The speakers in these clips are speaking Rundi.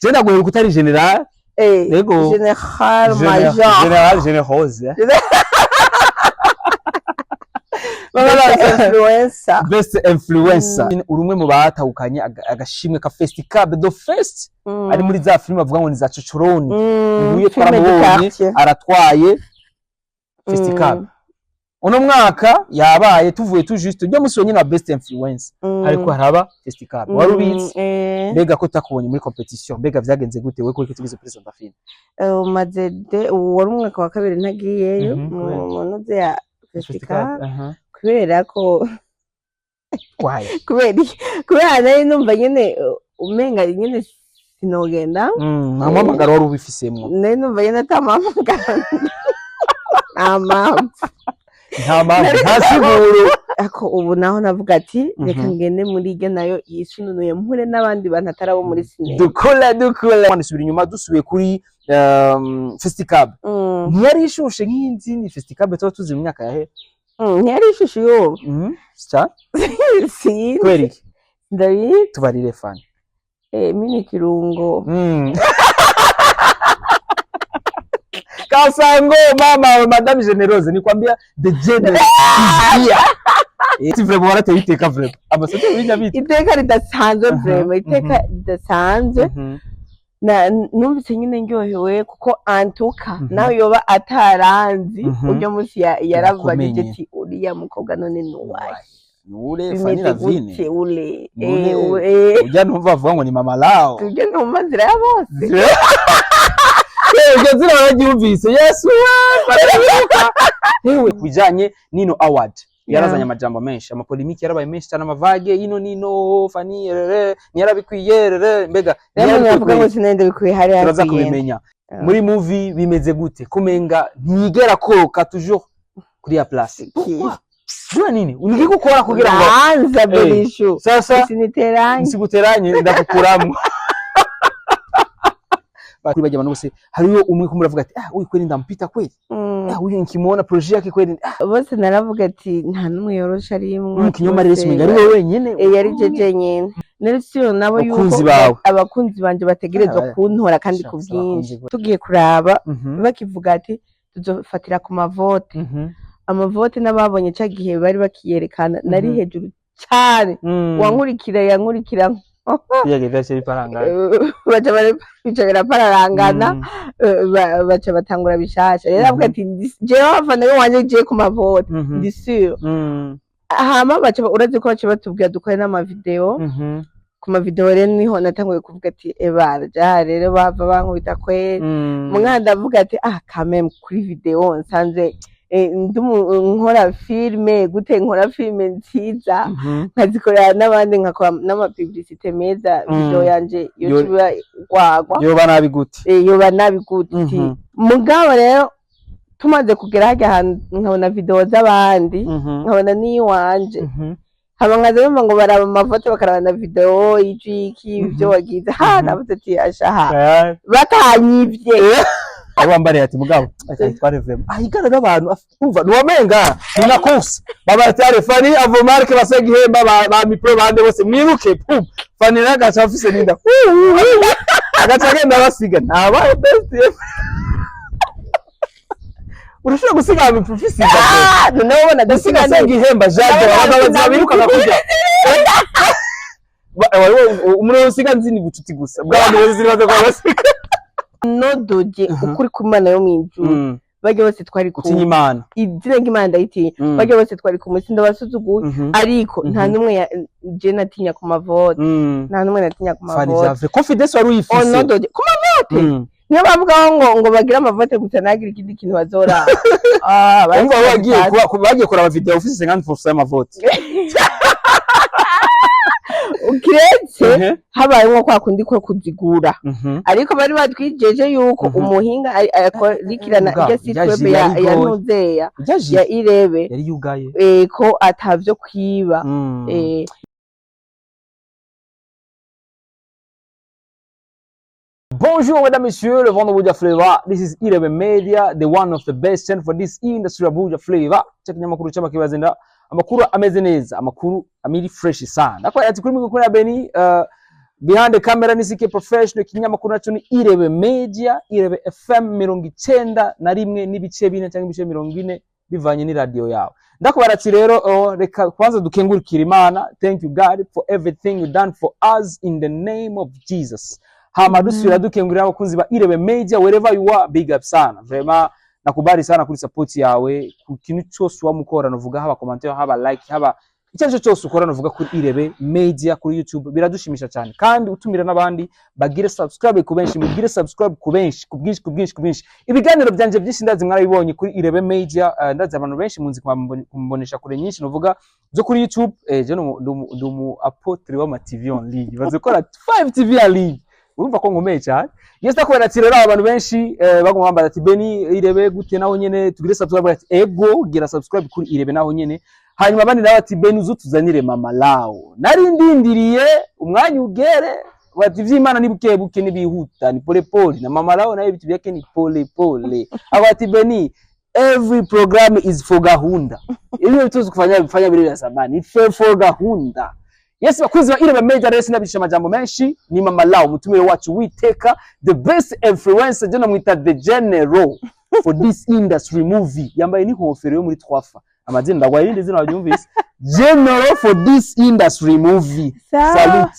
Je ndaguheruka utari général. Yego. Général major. Général générose. Best influencer. Best influencer. Uri umwe mu batahukanye agashimwe ka Festicab the first, ari muri za filime bavuga ngo ni za cocoroni. Nguye, Filme de twaramubonye quartier. aratwaye Festicab. Uno mwaka yabaye tuvuye tu juste ujya musi wenyine wa best influencer, ariko haraba Festicab, wari ubizi? Eh. Mbega ko utakubonye muri compétition, mbega vyagenze gute? We ko tugize presenta film. Umaze de ubu wari umwaka wa kabiri ntagiyeyo Kubera? Mu ntuze ya festival, Aha. kubera ko Why? Kubera iki? Kubera nari numva nyene umenga nyene sinogenda. Nta muhamagaro wari ubifisemwo. Nari numva nyene atamuhamagara, nta mpamvu. Nta mpamvu, nta siguro. Ako ubu naho navuga ati reka ngende muri iryo nayo yisununuye, mpure n'abandi bantu atari abo muri sinema. Dukula dukula dusubira inyuma, dusubiye kuri Festicab. Ntiyari ishushe nk'izindi Festicab tuba tuzi mu myaka yahera? Ntiyari ishusho y'ubu. Cyane. Sinzi. Kubera iki? Ndabizi. Tubarire, Fani. Mini kirungo. Kasango mama, Madame Generose, nikwambia the general is here. Si vraiment warateye iteka, vraiment. Amasoko bijya bita. Iteka ridasanzwe. Vraiment, iteka ridasanzwe. Na numvise nyine ndyohewe kuko antuka nawe yoba ataranzi, uryo munsi yarabajije Yakumenye. ati: "Uriya mukobwa none ni uwahe?" Nure Fanny Bimeze Lavine. gute ule? Nure. Eh. Ujya numva bavuga ngo ni mama lao. Tujye numva nzira ya bose. Iryo zina wararyumvise? Yesu we, barabibuka. Yewe, ku bijanye n'ino award yarazanye amajambo menshi, ama polémiques yarabaye menshi cyane, ama vagues ino nino, Fanny rere ntiyarabikwiye rere, mbega Rero umuntu ntiyarabikwiye? yavuga ngo sinende bikwiye hari Turaza hakwiye. kubimenya. Muri movie bimeze gute, kumenga ntiyigera koroka, toujours kuri ya place? Ki? Jua nini unigi gukora kugira ngo Nanza berishu. Sasa Siniteranye. Nsiguteranye, ndakukuramwo kuri bajya abantu bose. Hariyo umwe kumwe uravuga ati: "Ah, uyu kweli ndampita kweli. Ah, uyu nkimuona projet yake kweli, ah." Bose naravuga ati nta n'umwe yorosha arimwo. Mu kinyoma rero umenga ari wowe wenyene. Eh, yari jeje nyene. Nari siyo nabo yuko Abakunzi bawe. abakunzi banje bategerezwa Ah, kuntora kandi sha, ku abakunzi bwinshi. bawe. Tugiye kuraba, bakivuga ati tuzofatira ku ma votes, ama votes n'ababonye ca gihe bari bakiyerekana, nari hejuru cyane. Wankurikira yankurikira. Bijya vyose biparangana. Baca bica birapararangana. Baca batangura bishasha. Rero avuga ati jewe abafana b'iwanje je ku ma votes, ndi sûr. Hama baca urazi ko baca batubwira dukore n'ama vidéos. Ku ma vidéos rero niho natanguye kuvuga ati ebara jaha rero bava bankubita kweri. Mwana ndavuga ati ah, quand même kuri vidéo nsanze nkora filme gute, nkora filme nziza, nkazikorera n'abandi, nkakora n'ama publicités meza, vidéo yanje yocuba gwagwa. Yoba nabi gute? Yoba nabi gute? Mugabo rero tumaze kugera harya hantu nkabona vidéo z'abandi, nkabona n'iyiwanje, hama nkaza numva ngo baraba ama votes, bakaraba na vidéo ijwi iki, ibyo wagize ha. Navuze ati ashaha batanyivye. Abo bambariye ati mugabo ati tware vraiment ahigana n'abantu umva nuwamenga ni na course, baba ati are Fanny avomarke basega ihemba ba mipro bande bose mwiruke pum. Fanny nagaca afise ninda, agaca agenda basiga ntabaye best. Urashobora gusiga mipro ufise inda? Ah, noneho ubona gusiga gusiga senga ihemba Jade, abagabo babirukaga kurya. Umuntu usiga nzi ni bucuti gusa bw'abantu bose, sinibaza ko basiga. Nodoje ukuri kw'Imana yo mw'ijuru, barya bose twari Utinya kumwe. Imana. Izina ry'Imana ndayitinya. Barya bose twari kumwe, sindabasuzuguye, ariko nta n'umwe je natinya ku ma votes. Nta n'umwe natinya ku Fani ma votes. Vyavre confidence wari uyifise. Onodoje ku ma votes. Niyo bavugaho ngo bagire ama votes gusa, ntagire ikindi kintu bazora. Ah, Umva, bagiye bagiye kuraba vidéo ufise 50% y'ama votes. Kiretse habaye nko kwa kundi ko kuzigura, ariko bari batwijeje yuko umuhinga akurikirana Mugabo, irya site web irya ya yari Ntuzeya Irya ya Irebe yari yugaye. Ko atavyo kwiba. Bonjour mesdames, messieurs, le vent de Buja Flavor. This is Irebe Media, the one of the best channel for this industry of Buja Flavor. Check nyamakuru cy'abakibazinda amakuru ameze neza, amakuru amiri fresh sana. Ndakora ati kuri mikoro ya Beni, Behind the camera ni CK Professional. Ikinyamakuru naco ni Irebe Media, Irebe FM 91.4 cyangwa ibice 40 bivanye n'iradiyo yawe. Ndakubara ati rero, oh, reka kwanza dukengurukira Imana. Thank you, God, for everything you done for us in the name of Jesus. Hama dusubira dukengurira abakunzi ba Irebe Media wherever you are, big up sana. Vraiment nakubali sana kuri support yawe ku kintu cyose wamukora, novuga haba commentaire, haba like, haba icyo aricyo cyose ukora, novuga kuri Irebe Media kuri YouTube, biradushimisha cyane. Kandi utumira n'abandi bagire subscribe ku benshi, mugire subscribe ku benshi, ku bwinshi, ku bwinshi, ku bwinshi. Ibiganiro byanje byinshi ndazi mwarabibonye kuri Irebe Media. Ndazi abantu benshi munzi kumbonesha kure nyinshi, novuga zo kuri YouTube. Je ndi umu apôtre w'ama TV en ligne, bazi gukora 5 TV en ligne, urumva ko nkomeye cyane. Yes, ndakubwira ati rero abantu benshi baguma bambaza ati: "Beni, Irebe gute naho nyene tugire subscribe?" Ati: "Ego, gira subscribe kuri Irebe naho nyene." Hanyuma abandi nabo ati: "Beni, uzutuzanire Mama Lao." Nari ndindiriye umwanya ugere, bati ivy'Imana ni buke buke, nibihuta, ni pole pole, na Mama Lao naye bitu byake ni pole pole. Abo ati: "Beni, every program is for gahunda, ibyo tuzi kufanya kufanya vile vya zamani for gahunda." Yes, bakunzi ba Irebe Media, rero sinabisha amajambo menshi, ni Mama Lao, umutumire wacu witeka, the best influencer, je namwita the general for this industry movie. Yambaye n'inkofero yo muri Twafa, amazina ndagwa irindi zina waryumvise, general for this industry movie. Sawa.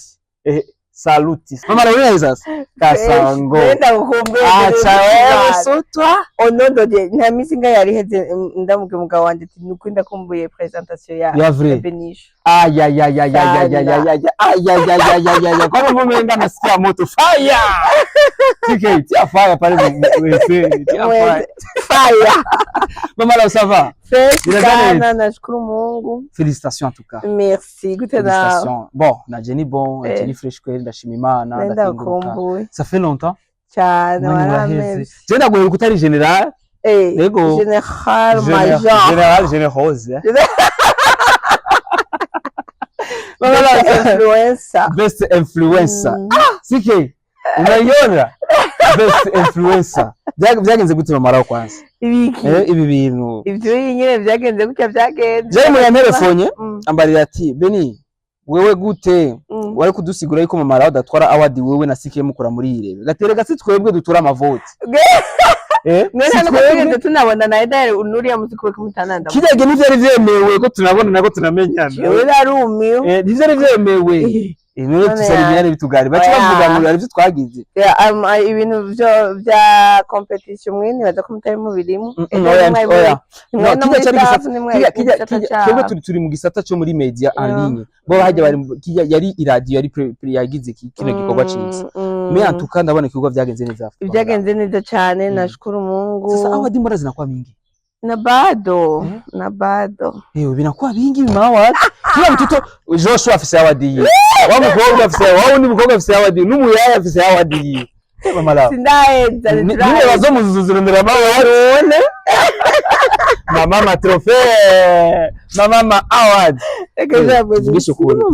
Salute, saluti Mama Lao, sasa kasango. Ndagukumbuye. Acha wewe sotwa. Onodode nta minsi ingahe yari iheze ndamubwira umugabo wanje ati: "Nukuri ndakumbuye présentation ya Ya vrai. ya Benisho." Ay, ay, ay, ay, ay, ay, ay, ay, ay, ay, ay, ay, ay, ay, ay, ay. Kama umenga nasikia moto fire. TK, tia fire pale mwese, tia fire. Fire. Mama Lao, ça va? Fresh Biraza sana, neza. Nashukuru Mungu. Félicitations en tout cas. Merci, gute nawe? Félicitations. Bon, na Jenny, bon, Eh. Jenny fresh kweli, ndashima Imana, ndakenguruka. Ndakumbuye. Ça fait longtemps. Cyane. Umwanya uraheze. Warameze. Je ndaguheruka utari général. Eh, Yego. général major. Général générose. Mama Lao, influencer. Best influencer. CK, unaiona? Best influencer. Byagenze gute Mama Lao kwanza? Ibiki? Ibi bintu. Ibyo nyine byagenze gutya, byagenze. Jewe mu yanterefonye ambarira ati: "Beni, wewe gute wari kudusigura yuko Mama Lao adatwara award, wewe na CK mukora muri Irebe?" Gatere gasi, twebwe dutura amavoti. Mwe Si nta nuko twebwe. twigeze tunabona na Edari nuriya muzi kuwe kumutananda. Kirya gihe ntivyari vyemewe ko tunabona nako tunamenyana. Jewe narumiwe. Ntivyari vyemewe. None None tusalimiyane bitugari. Baca Oya. bavuga ngo hari ivyo twagize. Ya, ibintu vyo bya competition mwe nibaza ko mutari mubirimo. Oya, oya. Nimwe No, no kirya muri cari staff gisata nimwe kirya mu kirya gisata twebwe cabo. turi mu gisata cyo muri media en ligne. Bo hajya bari kirya yari iradiyo yari yagize kino gikorwa ciza. Mais en tout cas ndabona igikorwa vyagenze neza. Byagenze neza cyane, nashukuru Mungu. Sasa award mbona zinakuwa mingi? Na bado. Eh? Na bado. Ewe, binakuwa vingi mawa. Kila mtoto Joshua afise award yiwe. Wa mukobwa afise, wa wundi mukobwa afise award, n'umuyaya afise award yiwe. Mama Lao. Sindaheza. Niwe bazomuzuzurumira ama award. Mama ma trophée, mama ma award. Tuvugishe ukuri. No,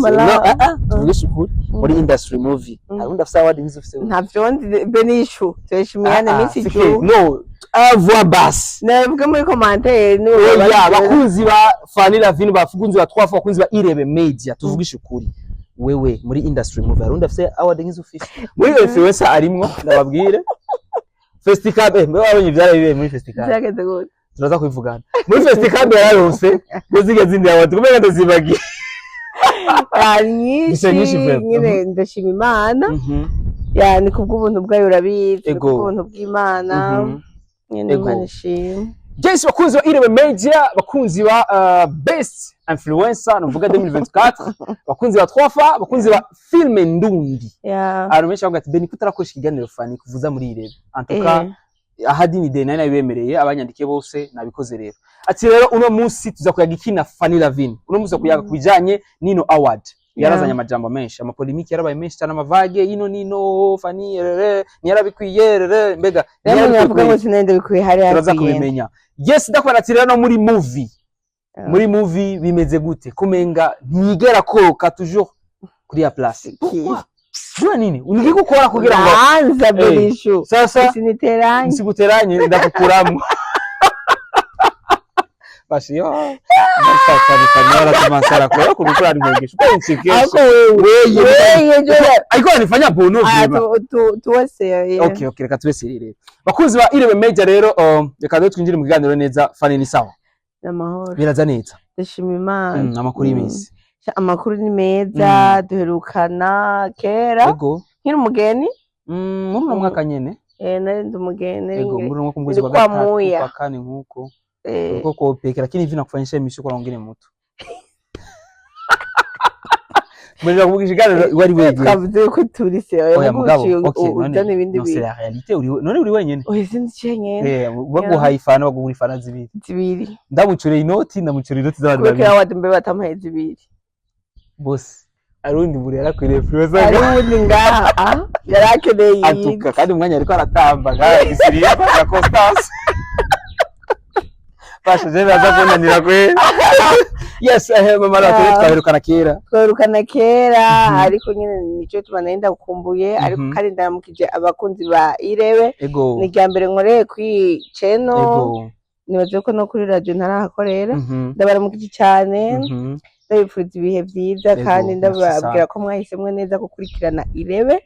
tuvugishe ukuri. Muri industry movie. Hari undi afise award nk'izo ufise? Ntavyo nzi Benishu, tuheshimiane. Minsi C'est juu. No, à voix basse. Navuge muri commentaire ni Oya, bakunzi ba Fanny Lavine, bakunzi ba Trois Fois, bakunzi ba Irebe Media, tuvugishe ukuri. Wewe muri industry movie hari undi afise award nk'izo ufise? Muri influencer arimwo, ndababwire. Festicab, mbe wabonye ivyarabibereye muri Festicab? Byageze gute? Turaza kubivugana. Muri Festicab yararose, ngo zige zindi award, kubera ndazibagiye. Ah, nyinshi. Gusa nyinshi vraiment. Nyine ndashima Imana, ya ni kubw'ubuntu bwayo, urabizi, ni Ego. kubw'ubuntu bw'Imana nyine. Ego. Imana ishimwe. Yes, bakunzi ba Irebe Media, bakunzi ba best influencer nuvuga 2024, bakunzi ba Trois Fois, bakunzi ba film Ndundi. Abantu benshi bavuga ati: "Beni, kutarakoresha ikiganiro Fanny kuvuza muri Irebe." En tout cas, ahadi ni deni, nari nabibemereye, abanyandikiye bose nabikoze rero. Ati rero uno munsi tuza kuyaga iki na Fanny Lavine? Uno munsi kuyaga kubijanye nino award. Yarazanye amajambo menshi, ama polémiques yarabaye menshi cyane, ama vagues ino nino Fanny rere ntiyarabikwiye rere mbega Rero umuntu ntiyarabikwiye. yavuga ngo sinende bikwiye hari Turaza hakwiye. kubimenya. Yes, ndakubona ati rero no muri movie, muri movie bimeze gute kumenga ntiyigera koroka, toujours kuri ya place? Pourquoi? Jua nini unigi gukora kugira ngo Nanza Benishu. Sasa Siniteranye. Nsiguteranye, ndakukuramo. Basi yo. Sasa masara kwa hiyo kulikuwa ni kwa Ariko wewe, Weye. weye je. Ariko anifanya bono Ah, vraiment. tuwe sérieux. Okay, reka tube sérieux rero. Bakunzi ba Irebe Media rero, reka rero twinjire mu kiganiro neza. Fanny, ni sawa? Amahoro. Biraza neza? Ndashima Imana. Amakuru y'iminsi? Sha, amakuru ni meza. Duherukana kera nkiri umugeni. Muri uno mwaka nyene. Eh, nari ndi umugeni. Ego, muri uno mwaka mu kwezi kwa Nilikuwa gatatu, muya. kwa kane nkuko. Eh. Uko kopeke, lakini hivi nakufanyisha emission kwa wengine mtu. Mwenye kuvugisha ikiganiro wari wenyine. Twavuze ko turi sérieux. Oya mugabo, okay, uzana none ibindi no, c'est bintu. la réalité, uri none uri wenyene. Oya, sindi cenyene. Eh, baguhaye ifana, bagugura ifana zibiri. Zibiri. Ndamucureye inoti, ndamucureye inoti z'abantu Kubera babiri. award mbe batampaye zibiri. Bose. Arundi buri yarakwiriye Ari Firoza. uwundi ngaha, ah, yari akeneye iyi. Atuka kandi umwanya ariko aratamba ngaha gisiriye ya Constance. Basha je baza kunanira kwe. Yes, mama Yeah. yeah. Twaherukana kera. Twerukana kera, ariko nyine nico tuma nari ndagukumbuye, ariko kandi ndaramukije abakunzi ba Irebe. Ego. Ni irya mbere nkoreye kuri channel. Ego. Nibaze ko no kuri radio ntarahakorera. Ndabaramukije cyane, ndabifuriza ibihe byiza, Ego, kandi merci. ndababwira ko mwahisemwe neza gukurikirana Irebe,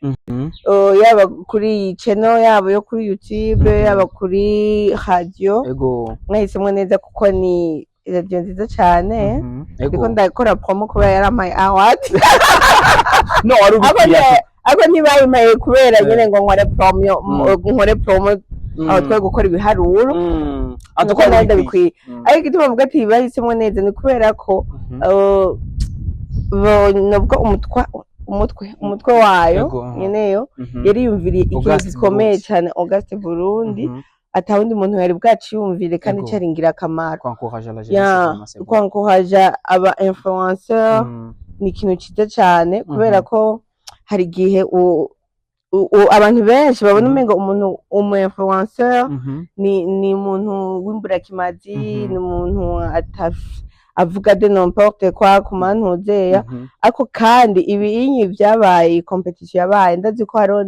yaba kuri iyi channel yabo yo kuri YouTube, yaba kuri radio. Ego. Mwahisemwe neza kuko ni radio nziza cyane. Ego. Ndiko ndakora promo kubera yarampaye award. No, wari Ariko ubikwiye. Ariko ntibayimpaye kubera nyene ngo nkore promo, nkore promo aho twari gukora ibiharuro. Nuko Atuko nari ndabikwiye, ariko igituma mvuga ati bahisemwo neza ni kubera ko nubwo umutwe wayo, Ego, aha. nyeneyo, yariyumviriye ikintu Auguste gikomeye Burundi. cyane, Auguste Burundi, atawundi muntu yari bwaciyumvire kandi cari ingirakamaro. Kwankoraja la jeunesse, Ya, vraiment, c'est bon. kwankoraja aba influenceur ni ikintu ciza cyane, kubera ko hari igihe abantu benshi babona umengo umuntu umu influenceur ni umuntu w'imburakimazi, ni umuntu avuga de n'importe quoi ku mantuzeya. Ariko kandi ibi inyi vyabaye competition yabaye, ndazi ko hariho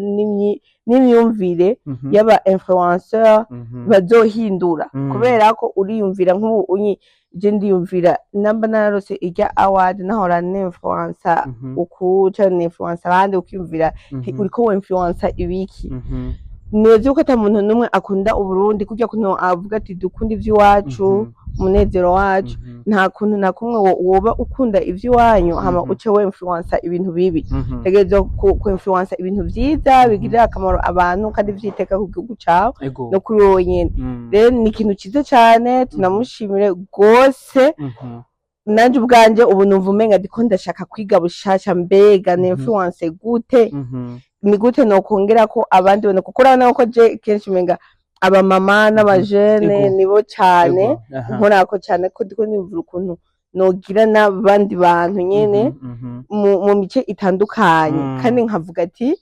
n'imyumvire y'aba influenceur bazohindura, kubera ko uriyumvira nk'ubu unyi je ndiyumvira namba nararose irya award nahora n'influencer uku canke n'influencer abandi, ukiyumvira nti uriko winfluencer ibiki? Nibaza yuko ata muntu n'umwe akunda Uburundi kurya kuntu avuga ati dukunda ivy'iwacu, umunezero wacu. Nta kuntu na kumwe woba ukunda ivy'iwanyu hama uce winfluencer ibintu bibi. Tegerezwa ku influencer ibintu vyiza bigirira akamaro abantu kandi vyiteka ku gihugu cawe Ego. no kuri wowe nyene. Rero ni ikintu ciza cane, tunamushimire gose. Nanje ubwanje ubu numva umenga ndiko ndashaka kwiga bushasha, mbega ni influence gute, ni gute nokongera ko abandi bantu, kuko urabona ko je kenshi umenga abamama n'abajene nibo cane Ego. Aha. nkorako cane, ko ndiko niyumvira ukuntu nogira n'abandi bantu nyene mu mice itandukanye, kandi nkavuga ati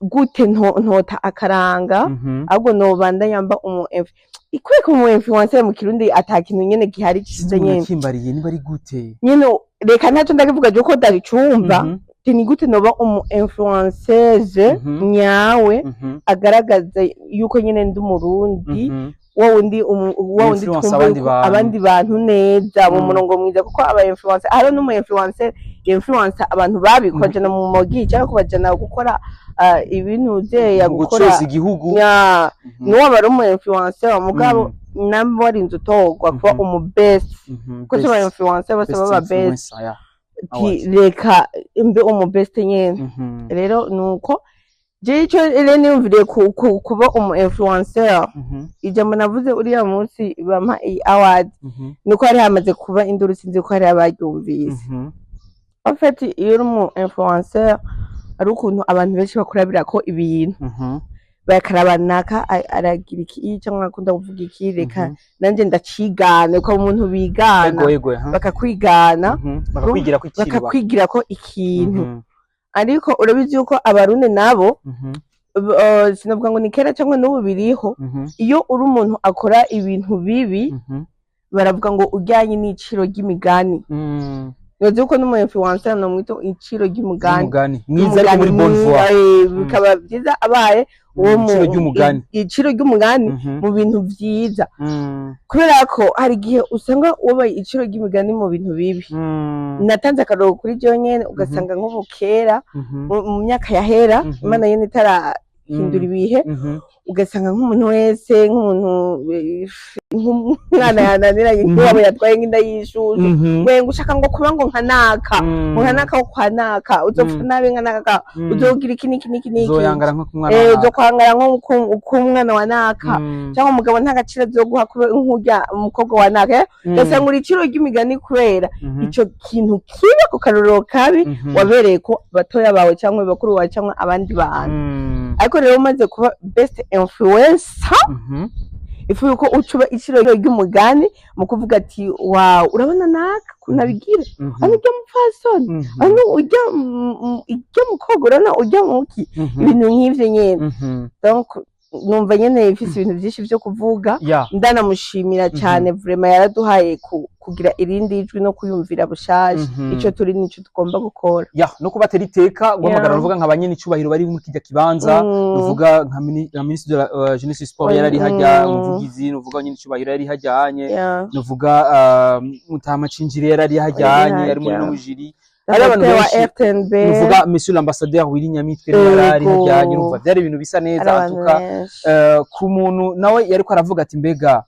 gute ntota akaranga, ahubwo nobandanya mba umu ikwiye umu influencer mu Kirundi ata kintu nyene gihari ciza nyene. Kimbariye niba ari gute. Nyene reka ntaco ndakivuga je ko ndabicumva. Ati ni gute noba umu influenceuse nyawe agaragaza yuko nyene ndi Umurundi, wa wundi Influence twumva abandi yuko bantu. abandi bantu neza mu murongo mwiza, kuko aba influencer, hariho n'umu influencer influence abantu babi, kubajana mu mogi cyangwa kubajana gukora ibintu vyeya Mu gukora gucoza igihugu. Ya, niwo aba ari umu influencer, mugabo namba warinze utorwa kuba umu best, kuko Best. aba influencer bose Best baba best. influencer, yeah. Ati reka mbe umu best nyene. Rero nuko jewe ico rero niyumviriye kuba umu influencer, ijambo navuze uriya munsi bampa iyi award, nuko hari hamaze kuba induru, sinzi ko hari abaryumvise. En fait, iyo uri umu influencer, ari ukuntu abantu benshi bakurabira ko ibintu, bakaraba naka aragira iki cyangwa akunda kuvuga iki, reka nanjye ndacigane, ko umuntu bigana, Ego, ego, aha. bakakwigana. Bakakwigira ko ikintu. Bakakwigira ko ikintu. Ariko urabizi yuko Abarundi nabo, sinavuga ngo ni kera cyangwa n'ubu biriho, iyo uri umuntu akora ibintu bibi, baravuga ngo ujyanye n'iciro ry'imigani. Ni Nibaza yuko n'umu influencer nomwita iciro ry'umugani. Umugani mwiza, ariko muri bonne voie. Bikaba byiza abaye uwo mu Iciro ry'umugani. Iciro ry'umugani mu bintu vyiza, kubera ko hari igihe usanga wabaye iciro ry'imigani mu bintu bibi. Natanze akarorero kuri jewe nyene, ugasanga nk'ubu kera, mu myaka yahera, Imana nyene itarahindura ibihe, ugasanga nk'umuntu wese, nk'umuntu, nk'umwana yananiranye, nk'iwabo yatwaye nk'inda y'ishushu, wenga ushaka ngo kuba ngo nka naka, ngo nka naka wo kwa naka, uzopfa nabi nka naka, uzogira iki n'iki n'iki n'iki. Uzoyangara nko ku mwana wa naka. Uzokwangara nko k'umwana wa naka, cyangwa umugabo nta gaciro azoguha kubera nk'urya umukobwa wa naka. Ugasanga uri iciro ry'imigani kubera ico kintu kiba ku karorero kabi wabereye ko batoya bawe cyangwa bakuru bawe cyangwa abandi bantu. Ariko rero umaze kuba best influencer, ifu yuko ucuba iciro ry'umugani mu kuvuga ati: "Wow, urabona naka ukuntu abigira, urabona urya mupfasoni, urabona urya mukobwa, urabona urya muki", ibintu nk'ivyo nyene. Donc numva nyene ifise ibintu vyinshi vyo kuvuga. Ndanamushimira cyane vraiment, yaraduhaye kugira irindi jwi no kuyumvira bushasha ico turi nico tugomba gukora. Ya, no kubatera iteka, guhamagara, nuvuga nka banyene icubahiro bari muri kijya kibanza, nuvuga nka ministre de la jeunesse et sport yarari hajya, umuvugizi, nuvuga nyene icubahiro yari hajyanye, nuvuga Mutama Cinjire yarari hajyanye, yari muri hajya. no mujiri hari abantu Directeur wa benshi. RTNB. Nuvuga monsieur l'ambassadeur Willy Nyamitwe yarari hajyanye. Numva byari ibintu bisa neza. Hari abantu Atuka benshi. Ku muntu nawe yariko aravuga ati: "Mbega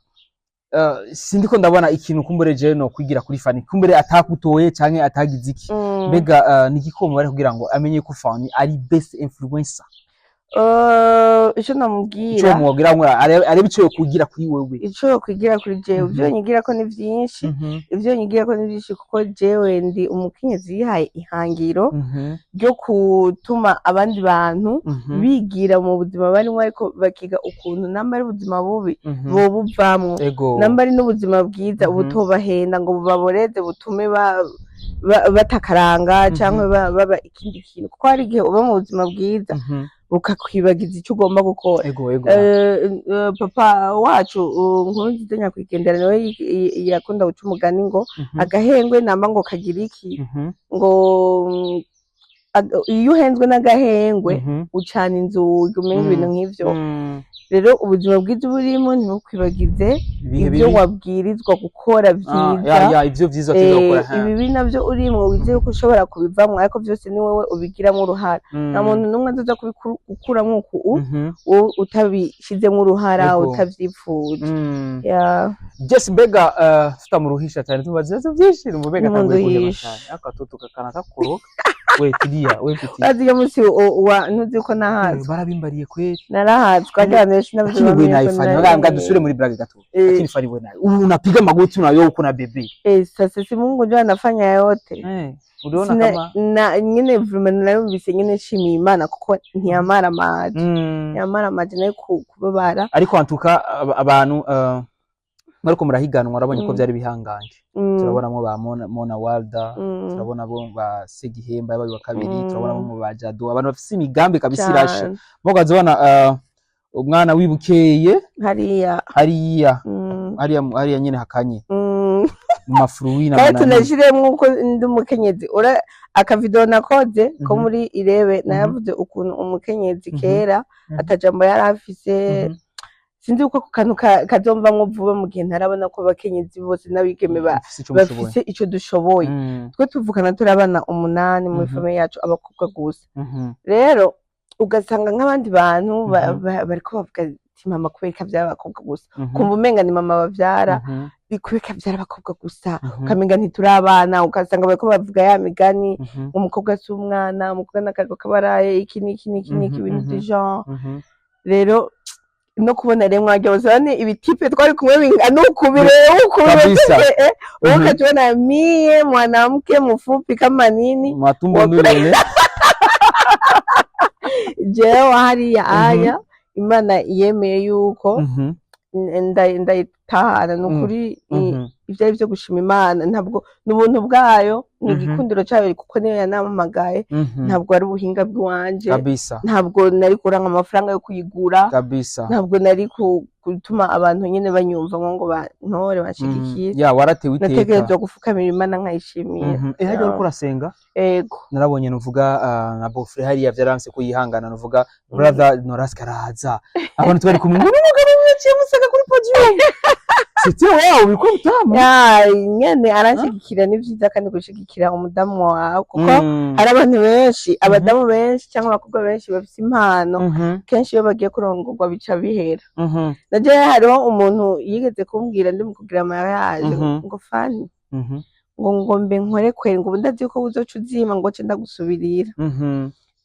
sindiko ndabona ikintu kumbure jewe no kwigira kuri Fani", kumbure atakutoye canke atagize iki. Mbega ni igikomo bari kugira ngo amenye ko Fani ari best influencer? Ico Ico namubwira, mubwira ngo arebe ico yokugira kuri wewe. Ico yokwigira kuri jewe, ivyo nyigira ko ni vyinshi. Ivyo nyigira ko ni vyinshi, kuko jewe ndi umukenyezi yihaye ihangiro ryo gutuma abandi bantu bigira mu buzima barimo, ariko bakiga ukuntu namba ari ubuzima bubi bobuvamwo, namba ari n'ubuzima bwiza butobahenda ngo bubaboreze, butume batakaranga canke baba ikindi kintu, kuko hari igihe uba mu buzima bwiza bukakwibagiza icyo ugomba gukora. ego ego Papa wacu, Nkurunziza nyakwigendera, niwe yakunda guca umugani ngo agahengwe namba ngo kagira iki, ngo iyo uhenzwe n'agahengwe ucana inzugi, umenya, ibintu nk'ivyo. Rero ubuzima bwiza uba urimo ntibukwibagize ibihe ibyo bibi wabwirizwa gukora vyiza. Ya, ivyo vyiza tuza gukora, ha. Ibibi navyo urimwo wizere ko ushobora kubivamwo, ariko vyose ni wowe ubigiramo uruhara. Nta muntu n'umwe azoza gukuramwo uku wowe utabishizemwo uruhara, utavyipfuje. Ya. Jess, mbega tutamuruhisha cyane, tubaza ibibazo byinshi, numva mbega atanguye guheba Ntimunduhishe. cyane, akatoto kakana kakoroka. We tulia, we tulia. Urazi iyo munsi wa ntuzi ko nahazwe? Barabimbariye kweli. Narahazwe kandi abantu benshi navyo Lakini we bamenye naye ko Fani, nga dusubire muri blague gato. Lakini Fani, we naye unapiga magoti, unayo uko na bebe. Sasa si Mungu ndio anafanya yote. Uliona kama Na nyine vraiment narumvise nyine nshimiye Imana, kuko ntiyamara amazi, ntiyamara amazi nayo kubabara. Ariko antuka abantu mwariko murahiganwa, urabonye ko byari bihangange. Turabonamo ba Mona Walda, turabona bo ba Segihemba yabaye wa kabiri, turabona bo ba Jado, abantu bafise imigambi kabisa irashe. Mugaza ubona umwana wibukeye hariya. Hariya, hariya, hariya nyene hakanye mu mafuruwi na Kandi manani. tunashiremwo uko ndi umukenyezi, ura akavideo nakoze ko muri irebe, naravuze ukuntu umukenyezi kera atajambo yari afise. Sinzi uko ako kantu kazomvamwo vuba mu gihe ntarabona ko abakenyezi bose n'abigeme Mufise ico mushoboye. bafise ico dushoboye. Twe tuvukana turi abana umunani muri famille yacu, abakobwa gusa. Rero ugasanga nk'abandi bantu bariko bavuga ati: "Mama, kubera ko avyara abakobwa gusa?" Kumva umenga ni mama bavyara, kubera ko avyara abakobwa gusa, ukamenga ntituri abana. Ugasanga bariko bavuga ya migani, umukobwa si umwana, umukobwa n'akago kabaraye, iki n'iki n'iki n'iki, ibintu du genre. Rero no kubona rero mwagira bose ibitipe twari kumwe bingana uku, bireba uku, Kabisa. Wewe ukatubona mie mwanamke mfupi kama nini, matumbo ndulele. Jewe hariya aya Imana yemeye yuko ndayitahana, ni ukuri. Ivyo ari vyo gushima Imana, ntabwo ni ubuntu bwayo, ni igikundiro cayo, kuko niyo yanampamagaye. Ntabwo ari ubuhinga bw'iwanje. Ntabwo nari kuranka amafaranga yo kuyigura. Ntabwo nari gutuma abantu nyene banyumva ngo bantore, banshigikire. Ya, waratewe iteka. Nategerezwa gufukamira Imana nkayishimira. Hajya uriko urasenga? Ego. Narabonye, nuvuga nka beau-frère hariya vyaranse ko yihangana, nuvuga brother Noraska araza, abantu twari kumwe ngo n'umugabo yaciye musaka kuri podium, c'était wow, biko utamu. Ya, nyene aranshigikira. Ni vyiza kandi gushigikira umudamu wawe, kuko hari abantu benshi, abadamu benshi cyangwa abakobwa benshi bafise impano, kenshi iyo bagiye kurongorwa bica bihera. Naje hariho umuntu yigeze kumbwira ndi mu kugira mariage, ngo "Fani," ngo "mbe nkore kweri," ngo "ubu ndazi ko uzoca uzima," ngo "ce ndagusubirira."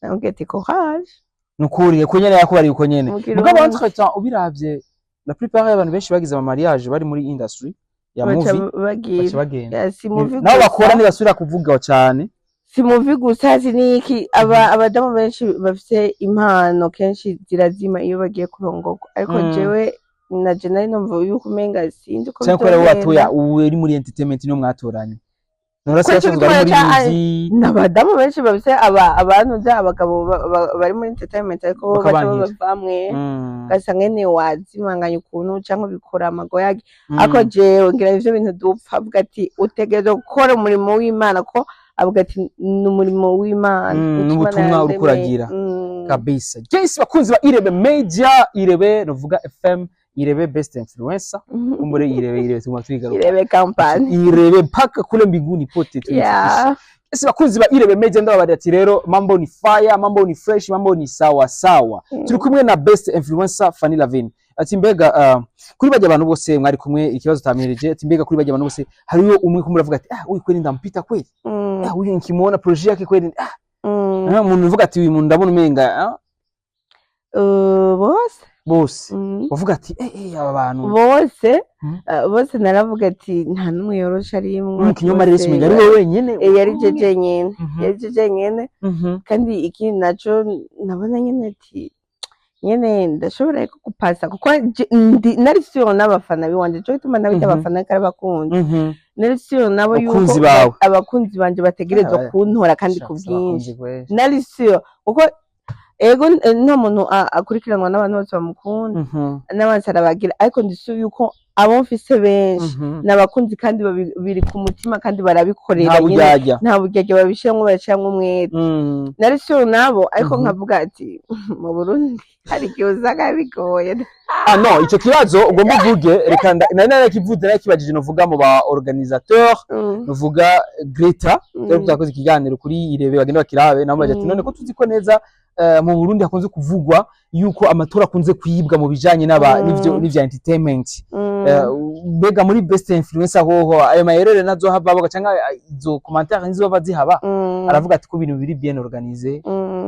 Namubwiye ati "Courage." Nukuri ko nyene yakubariye uko nyene. Mugira Mugabo ubumwe. entre temps, ubiravye, la plupart y'abantu benshi bagize ama mariage bari muri industry ya Baca movie bagira baca bagenda. Ya, si movie Nabo gusa. bakora ntibasubira kuvuga cyane. Si movie gusa, si niki, aba abadamu benshi bafise impano kenshi zirazima iyo bagiye kurongorwa, ariko jewe naje nari numva yuko umenga sinzi uko Cyangwa kubera wowe bizogenda. watoya ubu uri muri entertainment, niyo mwatoranye, Norasi Ko yasanzwe ari muri gituma movie. N'abadamu benshi bafise aba abantu za abagabo bari muri entertainment, ariko bo baca Bakabankira. bavamwe, ugasanga nyene wazimanganya ukuntu canke ubikora amagoyage. Ariko jewe ngira ivyo bintu dupfa, avuga ati utegerezwa gukora umurimo w'Imana, ko avuga ati ni umurimo w'Imana. Nico Imana N'ubutumwa uriko yandemeye. uragira. Kabisa. Yes, bakunzi ba Irebe Media, Irebe nuvuga FM, Irebe best influencer, kumbure Irebe, Irebe tuma twigaruka. Irebe company. Irebe mpaka kule mbinguni pote tulifikisha. Ese bakunzi ba Irebe Media, ndababarira ati rero mambo ni fire, mambo ni fresh, mambo ni sawa sawa. Turi kumwe na best influencer Fanny Lavine. Ati mbega kuri bajya abantu bose mwari kumwe, ikibazo tamirije, ati mbega kuri bajya abantu bose hariyo umwe kumwe uravuga ati "Ah, huyu kweli ndampita kweli, ah, huyu nikimuona projet yake kweli, ah"? Ah, umuntu uvuga ati "Uyu muntu ndabona umenga, ah"? Bose. Bose bavuga ati "Eh eh, aba bantu"? Bose. Bose naravuga ati nta n'umwe yoroshe arimwo. Mu kinyoma rero Bose umenga ari wowe wenyene. Yari jeje nyene. Yari jeje nyene. Kandi ikindi naco nabona nyene ati nyene ndashobora ariko gupasa, kuko nari sûre n'abafana biwanje, co gituma nabita abafana ko ari abakunzi. Nari sûre nabo yuko Abakunzi bawe. Abakunzi banje bategerezwa kuntora kandi ku bwinshi. Abakunzi kweli. Nari sûre, kuko ego nta muntu akurikiranwa n'abantu bose bamukunda, n'abantu arabagira, ariko ndi sûre yuko abo mfise benshi ni abakunzi kandi biri ku mutima kandi barabikorera Nta nyene. Buryarya. Nta buryarya, babishiramwo, barashiramwo umwete. Nari sûre nabo, ariko nkavuga ati mu Burundi hari igihe usanga bigoye. Ah no, ico kibazo ugomba uvuge, reka nari narakivuze, narakibajije novuga mu ba organisateur, novuga Greta, twari twakoze ikiganiro kuri Irebe, bagenda bakirabe nabo, baje ati none ko tuzi ko neza mu Burundi hakunze kuvugwa yuko amatora akunze kwibwa mu bijanye n'aba n'ivyo n'ivya entertainment, mbega muri best influencer hoho ayo mayerere nazo hava baga cyangwa izo commentaire nizova zihaba? Aravuga ati ko ibintu biri bien organisé,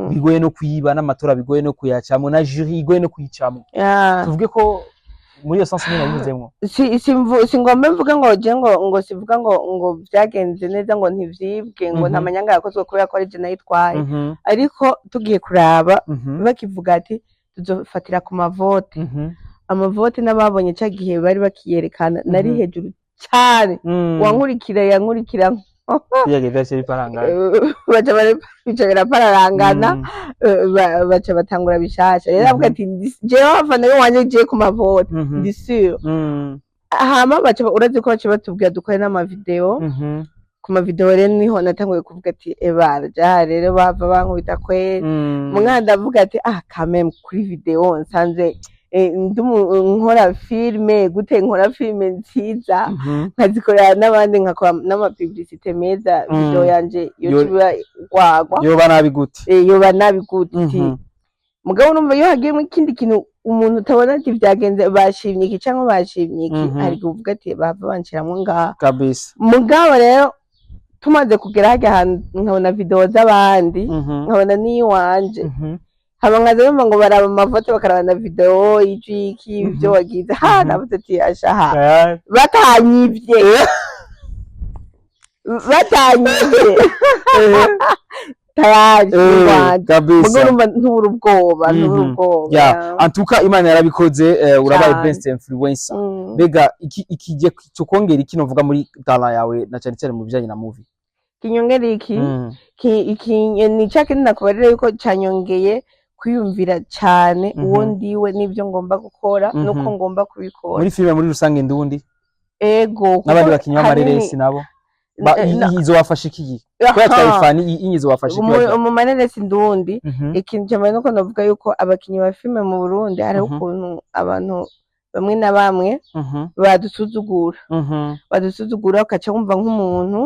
bigoye no kwiba, n'amatora bigoye no kuyacamo, na jury igoye no kuyicamo. Tuvuge ko muri iyo sens nyine yabivuzemwo. Si singomba mvuge ngo je ngo sivuga ngo vyagenze neza, ngo ntivyibwe, ngo nta manyanga yakozwe kubera ko ari je nayitwaye, ariko tugiye kuraba, bakivuga ati tuzofatira ku mavote, amavote n'ababonye ca gihe bari bakiyerekana, nari hejuru cane. Wankurikira yankurikira. Byagiye vyahise biparangana. Baca bica birapararangana. Baca batangura bishasha rero, avuga ati jewe abafana biwanje je ku mavote ndi sûre. Hama baca, urazi ko baca batubwira dukore n'amavideo. Ku mavideo rero niho natanguye kuvuga ati ebara jaha rero bava bankubita kweri. Mwana ndavuga ati ah, quand même kuri video nsanze nkora filme gute, nkora filme nziza, nkazikorera n'abandi, nkakora n'amapublicité meza, video yanje yoca gwagwa? Yoba nabi gute? Yoba nabi gute? Mugabo urumva iyo hagiyemo ikindi kintu umuntu utabona ati vyagenze, bashimye iki canke bashimye iki, hari kuvuga ati bava banshiramwo ngaha. Mugabo rero tumaze kugera harya hantu nkabona video z'abandi, nkabona n'iyiwanje, hama nkaza numva ngo baraba amafoto, bakaraba na video ijwi iki, ivyo wagize ha. Navuze ati ashaha, batanyivye, batanyivye tayari mu Rwanda. Mugabo urumva ntubura ubwoba, ntubura ubwoba. Ya, antuka Imana yarabikoze, urabaye Cane. best influencer. Mbega iki ikije cyo kongera iki novuga muri talent yawe, na cyane cyane mu bijanye na movie? Kinyongera iki? Iki ni cya kindi nakubarira yuko canyongeye kwiyumvira cyane uwo ndiwe n'ibyo ngomba gukora n'uko ngomba kubikora. Muri filime muri rusange ndundi? Ego, kuko N'abandi bakinyi hanini b'amareresi nabo izo wafashe iki kubera twaye Fani izo wafashe iki wagira? Mu mareresi ndundi, ikintu cya mbere nuko navuga yuko abakinyi ba filime mu Burundi hariho ukuntu abantu bamwe na bamwe badusuzugura, badusuzugura, ugaca wumva nk'umuntu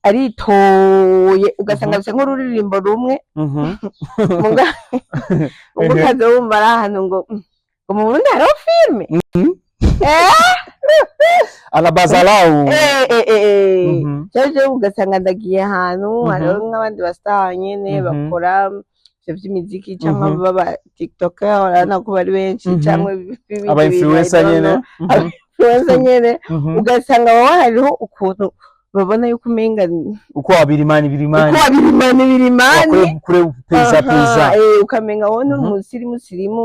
aritoye, ugasanga afise nk'ururirimbo rumwe, muga ubwo ukaza wumva ari ahantu ngo ngo mu Burundi hariho filime. Anabazalau. Cyangwa ugasanga ndagiye ahantu, hariho nk'abandi ba star nyene bakora ivyo vy'imiziki cyangwa baba tiktoker, urabona ko bari benshi, cyangwa ibindi Aba bintu, I influencer don't nyene. know. Aba influencer nyene, ugasanga wowe hariho ukuntu babona yuko umenga Uko wabirimani birimani. Uko wabirimani birimani. Wakure kure peza peza. Ukamenga wowe nturi umusirimu sirimu,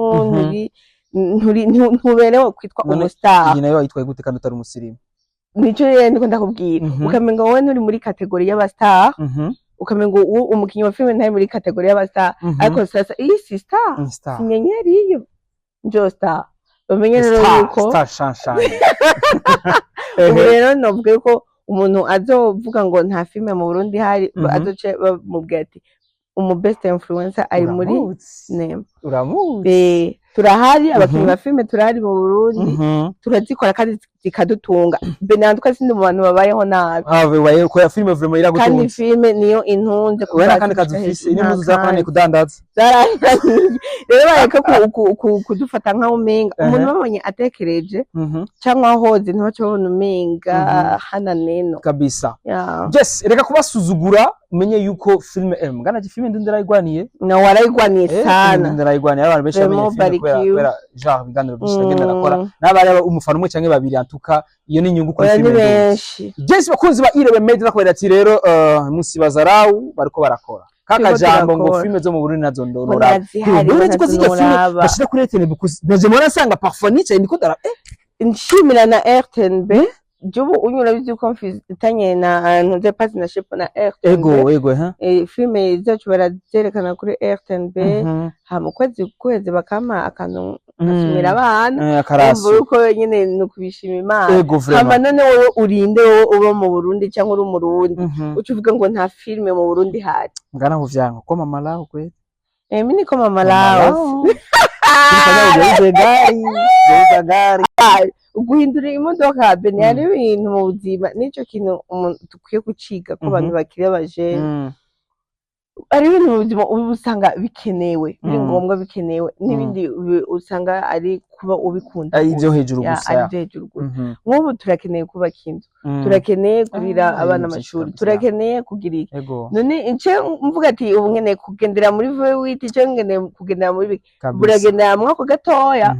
nturi ntuberewe kwitwa None umu star. Iyi nayo wayitwaye gute kandi utari umusirimu? Nico rero ndiko ndakubwira. Ukamenga wowe nturi muri catégorie y'aba star, ukamenga umukinyi wa filime ntari muri catégorie y'aba star. Ariko sasa iyi si star, Ni star. Si nyenyeri, iyo njo star. Bamenye rero Star, yuko star shanshan. Ubu rero novuga yuko umuntu azovuga ngo nta filime mu Burundi hari, azoce bamubwira ati umu best influencer ari muri Uramuzi. nema. Uramuzi. Turahari abakinyi ba filime, turahari mu Burundi, turazikora kandi zikadutunga. Benandwa sindi mu bantu babayeho nabi. Ah, wewe ko ya filime vraiment Kandi iragutunze. filime niyo intunze. Wewe nakandi kazi ufise, n'impuzu zakunaniye kudandaza. Zarananiye. Rero bareke kudufata nkaho umenga umuntu babonye atekereje cyangwa ahoze, ntibace babona umenga hana neno. Kabisa. Yeah. Yes, reka kubasuzugura, umenye yuko filime mugana filime ndi ndarayigwaniye. No, warayigwaniye Filime sana. ndarayigwaniye, abantu benshi bamenye Vraiment filime kubera barikiwe. kubera genre ibiganiro byinshi nagenda nakora, n'abari umufana umwe canke babiri, antuka iyo ni inyungu kuri Oya, ni filime ndundi. benshi. Yes, bakunzi ba Irebe Media, nakubwira ati rero munsi bazarau bariko barakora kaka Turiko jambo ngo turakora. filime zo mu Burundi nazo Ngo ndorora. ntazihari, ngo Uretse ko zijya filime ntazinoraba. bashira kuri RTNB, naje mora nsanga parfois nicaye ndiko ndara Nshimira na RTNB jubu unyura bizi ko mfitanye na ntuze partnership na RTNB. Ego ego ha. Filime zacu barazerekana kuri RTNB, hama ukwezi kwezi bakampa akantu nkasumira abana. Eh, Urumva akaraso. yuko nyene ni ukubishima Imana. Ego Hama vraiment. none wowe urinde, wowe uba mu Burundi cyangwa uri umurundi, uca uvuga ngo nta filime mu Burundi hari? Ngana kuvyanka ko mama lao kweli. Mi niko mama lao. Gari gari gari. Guhindura imodoka bene hari ibintu mu buzima, nico kintu umuntu dukwiye guciga ko abantu bakiri abajene, hari ibintu mu buzima uba usanga bikenewe, biri ngombwa, bikenewe, n'ibindi usanga ari kuba ubikunda Ari ibyo gusa. hejuru Ya, gusa. ari Ya. ibyo hejuru gusa. Nk'ubu turakeneye kubaka inzu, turakeneye kurira Ah, abana ibintu byinshi amashuri, kabisa. turakeneye kugira iki. None nce mvuga ati ubu nkeneye kugendera muri V8, nce nkeneye kugendera muri biki? Buragendera muri ako gatoya,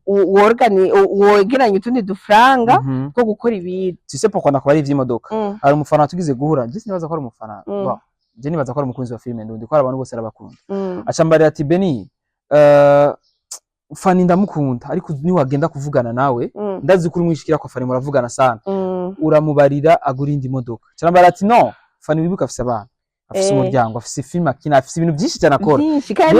wegeranya utundi dufaranga two gukora ibindi. Tu sais pourquoi nakubara ivy'imodoka? Hari umufana tugize guhura, je sinibaza ko ari umufana. Bon, je nibaza ko ari umukunzi wa filime ndundi, ko hari abantu bose arabakunda. Acambarira ati: "Beni, Fani ndamukunda, ariko niwagenda kuvugana nawe, ndazi ko urumwishikira kwa Fani, muravugana sana, uramubarira agura indi modoka." Carambara ati: "No, Fani, wibuka afise abana, afise umuryango, afise filime akina, afise ibintu byinshi cyane akora." Byinshi kandi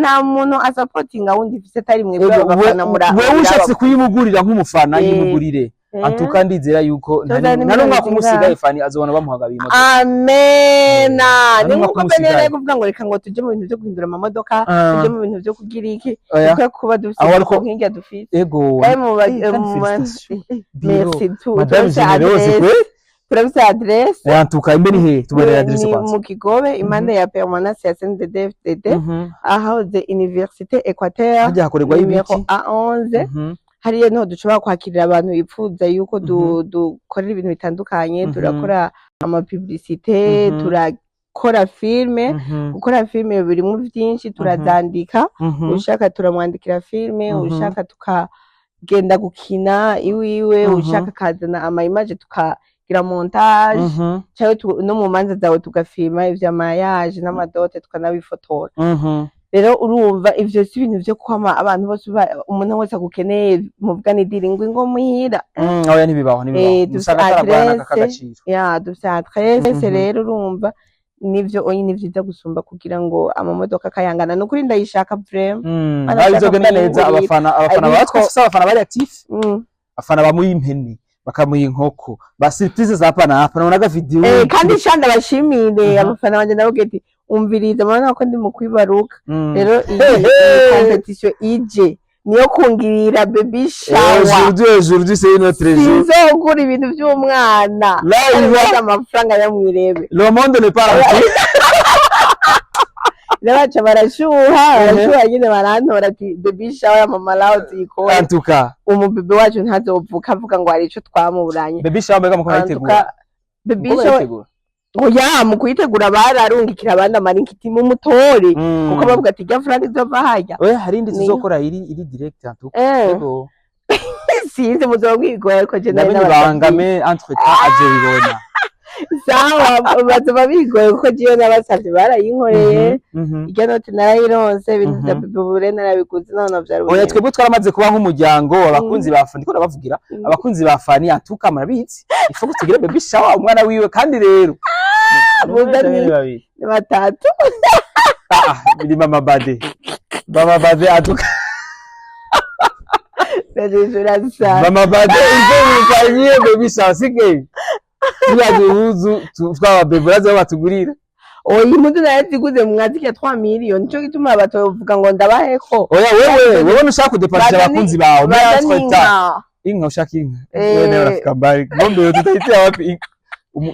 nta muntu asapotinga wundi mfise atari mwebwe Ego, abafana wewe ushatse kuyimugurira nk'umufana, yimugurire. Antuka ndizera yuko Tuzana nta miliyoni n'umwaka umwe zingahe? usigaye, Fani azobona bamuhaga imodoka. Amena. Nta Ni n'umwaka nkuko umwe Bene usigaye. yari kuvuga ngo reka ngo tujye mu bintu byo guhindura amamodoka, tujye mu bintu byo kugira iki, Oya. kuko kuba dufite Aho ariko nk'irya dufite. Ego. Kandi mu Kandi mu félicitations. Biro. Merci tu Madame turafise Generose adresse, kwe. turafise adresse. Antuka imbe ni he? Tubarira adresse Ni kwanza. mu Kigobe, impande ya permanence ya CNDD-FDD, ahahoze Université Equateur, Hajya hakorerwa nimero ibiki? A11. Hariya niho dushobora kwakirira abantu bifuza yuko dukorera ibintu bitandukanye. Turakora ama publicité, turakora filme. Gukora filme birimo byinshi, turazandika, ushaka turamwandikira filme, ushaka tukagenda gukina iwiwe, ushaka akazana ama image tukagira montage, cyangwa no mu manza zawe tugafilma ivya mariage n'ama dot, tukanabifotora. Rero urumva ivyo si ibintu vyo kwama abantu bose umuntu wese agukeneye muvuga ni diri ngo muhira. Oya, ntibibaho, ntibibaho. Dufise Usanga ataragwana adresse. Akagaciro. Ya, dufise adresse. Rero urumva nivyo oyi, ni vyiza gusumba kugira ngo amamodoka akayangana. Nukuri ndayishaka vraiment. Bana Ah, bizogenda bashaka neza. kuyingurira. Abafana Ariko- batwe, abafana bari actif, abafana bamuha impene, bakamuha inkoko, ba surprise za hapa na hapa, nabonaga video. Kandi sha ndabashimire abafana banje. Ndababwira ati umviriza, murabona ko ndi mu kwibaruka. Rero iyi Hey, iyi hey. competition ije niyo kungirira baby shower. Aujourd'hui, aujourd'hui c'est une autre jour. Sinzogura ibintu vy'umwana. Là, il va Ariko amafaranga yamwirebe. Le monde n'est pas rentré. Rero baca barashuha, barashuha nyine, barantora ati baby shower ya mama lao tuyikore. En tout cas, umubebe wacu ntazovuka avuga ngo hari ico twamuburanye. Baby shower mbega muko En tout nayitegura? cas, baby Muko shower nayitegura? Oya, mu kuyitegura bararungikira abandi amarinkiti mu mutore, kuko bavuga ati rya faranga izova harya. Oya, hari indi Ni- tuzokora iri direct, en tout cas. Yego. Sinzi, muzoba mwigoye, ariko je nari Ndabona nabasavye. ibanga, mais entre temps azobibona. Sawa, bazoba bigoye kuko jewe nabasavye barayinkoreye. Irya noti narayironse, ibintu vya bebe bure narabiguze, none vyari Oya, twebwe twaramaze kuba nk'umuryango. Abakunzi ba Fani, ndiko ndabavugira, abakunzi ba Fani, antuka murabizi, il faut ko tugire baby shower umwana wiwe. Kandi rero Buda ni babiri. Ni batatu. Ah, biri mama Bade, mama Bade antuka. Urasa. Mama Bade, il faut mufanyie baby shower sike turiya duhuzu twaba bebe, urazi aho batugurira. Oya, impuzu naraziguze mwazirya 3 miliyoni, nico gituma batovuga ngo ndabaheko. Oya, wewe nushaka kudepanisha Baza abakunzi bawe baza mais entre temps n'inka. Inka, ushaka inka? Eh. Wewe urafika mbali, ngombe tutaitia wapi inka?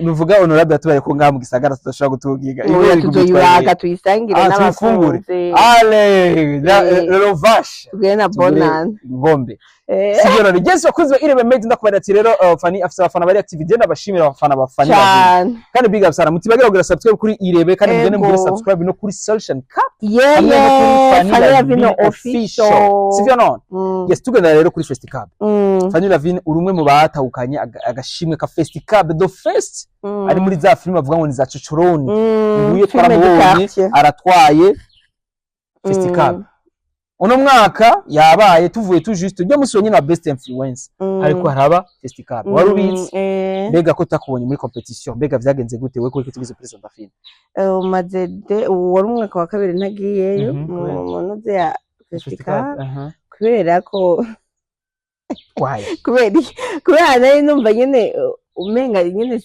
Nuvuga honorable atubaye ko ngaha mu gisagara tudashobora gutunga inka. Oya, Iri tuzoyibaga tuyisangire Ah, tuyifungure. n'abakunzi. Ale la Eh. le vache. Tugire na Tugure bonane. Ngombe. Sivyo none Jesse, bakunzi ba Irebe Made, ndakubara ati rero Fani afise abafana bari active. Genda bashimira abafana ba Fani Lavine. Cyane. Kandi big up sana, mutibagira kugira subscribe kuri Irebe, kandi mugende Ego. mugire subscribe no kuri Solution Cup hamwe no kuri Fani Fani Lavine Lavine official. official. Sivyo none? Yes, tugenda rero kuri Festicab. Fani Lavine, uri umwe mu batahukanye agashimwe ka Festicab the first, ari muri za filime bavuga ngo ni za cocoroni. Nguye Filme du twaramubonye quartier. aratwaye Festicab uno mwaka yabaye, tuvuye tu juste ujya musi wenyine wa best influence, ariko haraba Festicab, wari ubizi? Mbega ko tutakubonye muri competition, mbega vyagenze gute we kuri tugize present film? Umaze de ubu wari umwaka wa kabiri ntagiyeyo mu Kubera? mu ntuze ya festival, Aha. kubera ko Why? Kubera iki? Kubera nari numva nyene umenga nyene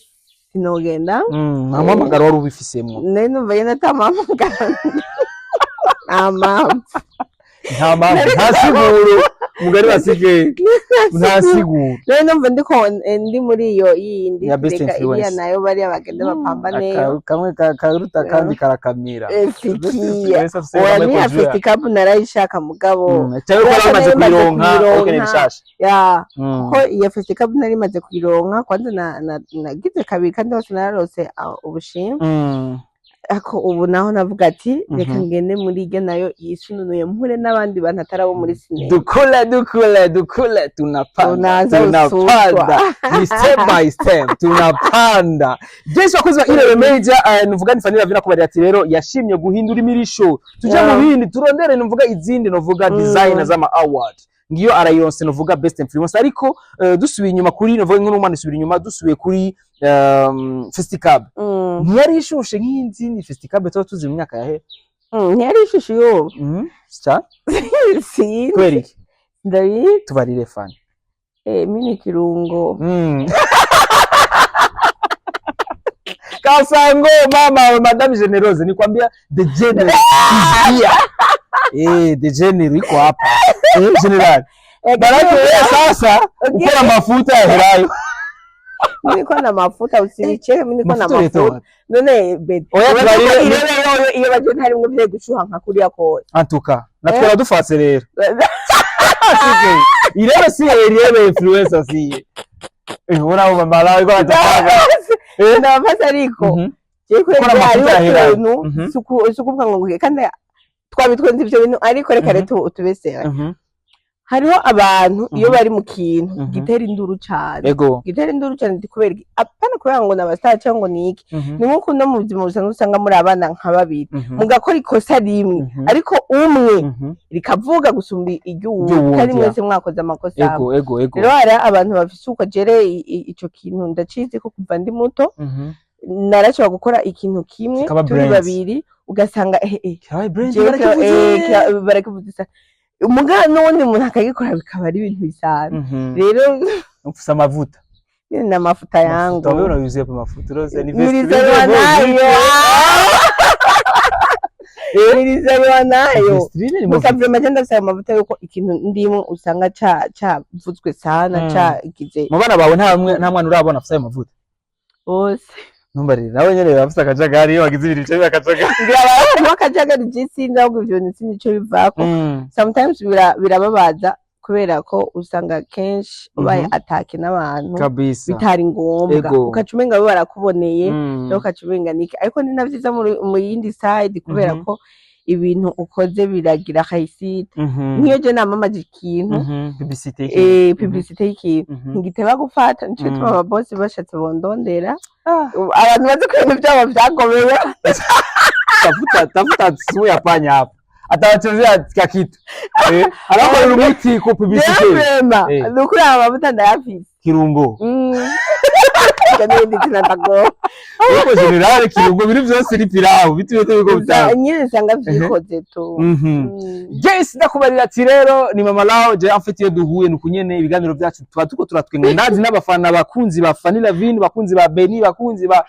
sinogenda. Nta muhamagaro wari ubifisemwo? Nari numva nyene atampamagara, nta mpamvu. Nta mpamvu, nta siguro, mugari basigaye nta siguro. Nari numva ndiko ndi muri iyo yindi Ya best reka iriya influence. nayo bariya bagenda bapambaneyo. Kamwe karuta kandi karakamira. Fikiya. Best afise Oya, Michael niya Jura. Festicab narayishaka mugabo Cyangwa ko Oya, wari umaze nari maze kuyironka kuyironka. ukeneye bishasha. Ya, kuko iyo Festicab nari maze kuyironka kwanza nagize kabiri kandi hose nararose ubushimwe. Ariko ubu naho navuga ati reka ngende muri iryo nayo yisununuye mpure n'abandi bantu atari abo muri sinema. Dukule dukule dukule, tunapanda. Tunaanza Tunapanda, ni step by step tunapanda. Jeshi wakozi wa Irebe Media, nuvuga ni Fanny Lavina kubarira ati rero yashimye guhindura imirisho, tuje mu bindi, turondere nuvuga izindi nuvuga design z'ama award. Ngiyo arayironse nuvuga best influence. Ariko dusubiye inyuma kuri nuvuga nk'umwana isubira inyuma, dusubiye kuri Festicab, ntiyari ishushe nk'izindi Festicab tuba tuzi mu myaka yahe? Ntiyari ishusho y'ubu. Cyane. Sinzi. Kubera iki? Ndabizi. Tubarire, Fanny. Mini kirungo. Kasango mama, Madame Generose, nikwambia the general is here. The general iko hapa. General. Baraka wewe sasa uko na mafuta ya herayo. Mimi niko na mafuta, usinicheke, mimi niko na Mafuta mafuta. ulitoa. None bebe. Oya, tubarire. Iyo baje harimwo vyo gushuha nka kuriya kose. En tout cas, natwe dufatse rero. Irebe si irebe influencer si. Ura mama lawe iko anataka. Ndabafasha ariko je Ukora kwezi amafuta hariho ya herayo. utuntu suku ukuvuga ngo nguhe kandi twabitwenze ivyo bintu, ariko reka rero tubesera. Hariho abantu iyo bari mu kintu gitera induru cane, gitera induru cane, ndi kubera iki? Apana kubera ngo n'abastar cyangwa ngo ni iki. Ni nk'uko no mu buzima busanzwe usanga muri abana nka babiri, mugakora ikosa rimwe, ariko umwe rikavuga gusumba iry'uwundi, iry'uwundi, kandi ya. mwese mwakoze amakosa amwe. ego ego ego Rero hari abantu bafise uko jere ico kintu ndacizi ko kuva ndi muto narashobora gukora ikintu kimwe Kikaba turi brand. babiri, ugasanga Kirabaye brand, jewe barakivuze. Barakivuze sa umugabo n'uwundi muntu akagikora, bikaba ari ibintu bisanzwe. Rero Ufise amavuta. Nyine ni amafuta yangu. Wewe unayuzuye pa mafuta rose ni Nilizaliwa nayo, nilizaliwa nayo. Gusa vraiment je ndafise ayo mavuta yuko ikintu ndimo usanga cavuzwe sana, cagize. Mu bana bawe nta mwana urabona afise ayo mavuta? Bose. Ntumbarire, nawe nyene bafise akajagari, iyo wagize ibintu bicaye akajagari. Ngira abantu akajagari, je sinzi ahubwo ivyo bintu, sinzi ico bivako. Sometimes birababaza kubera ko usanga kenshi ubaye attaqué n'abantu bitari ngombwa, ukaca umenga bo barakuboneye, rero ukaca umenga niki, ariko ni na vyiza mu yindi side kubera ko ibintu ukoze biragira réussite. Nk'iyo je namamaje ikintu, Publicité. Publicité y'ikintu, ntigiteba gufata. Nico gituma ababosi bashatse bondondera, Ah. abantu bazi ko ibintu vyabo vyagomeye. Tafuta, tafuta sumu ya panya hapa, atawachezea katika kitu, alafu umuti ku publicité. Vraiment, ni ukuri aya mavuta ndayafise. Kirungo. Ivyo n'ibindi zina ndagomba. Ariko général Kirungo biri byose ni pilau, bitu byo biko bitanga. Nyine usanga vyikoze tu. Yes, ndakubarira ati rero ni Mama Lao. Je, en fait, iyo duhuye ni ukunyene ibiganiro byacu tuba tuko turatwenga. Ndazi n'abafana, bakunzi ba Fanny Lavine, bakunzi ba Beni, bakunzi ba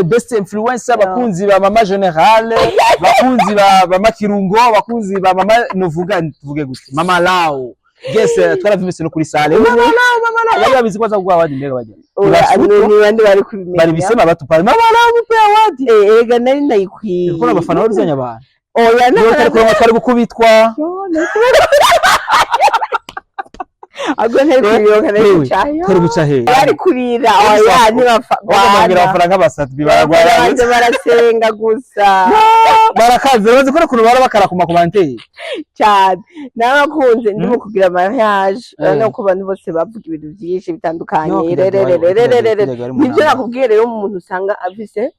best influencer, bakunzi ba Mama General, bakunzi ba Mama Kirungo, bakunzi ba Mama, novuga tuvuge gute, Mama Lao. Yes, twaravyumvise no kuri salle, Mama Lao, Mama Lao. Bari babizi ko baza kuguha award, mbega bajya Ni bande bari kubimenya? Bari bisema batu pale, Mama Lao mupe award. Erega nari ndayikwiye. Kuko abafana bari abantu. Oya. Niyo tari kuronka twari gukubitwa. Ahubwo ntari kubironka, nari Wewe, gucayo. twari guca hehe? Bari kurira, oya, ntibapfa. Bakamubwira abafana nk'abasatwi baragwara. Banje barasenga gusa. Barakaze, bazi ko ukuntu bara bakara ku makomanteri. Cyane, nabakunze ndimo kugira mariage, urabona ko abantu bose bavuga ibintu byinshi bitandukanye. Rerererererere, nibyo nakubwiye rero, umuntu usanga afise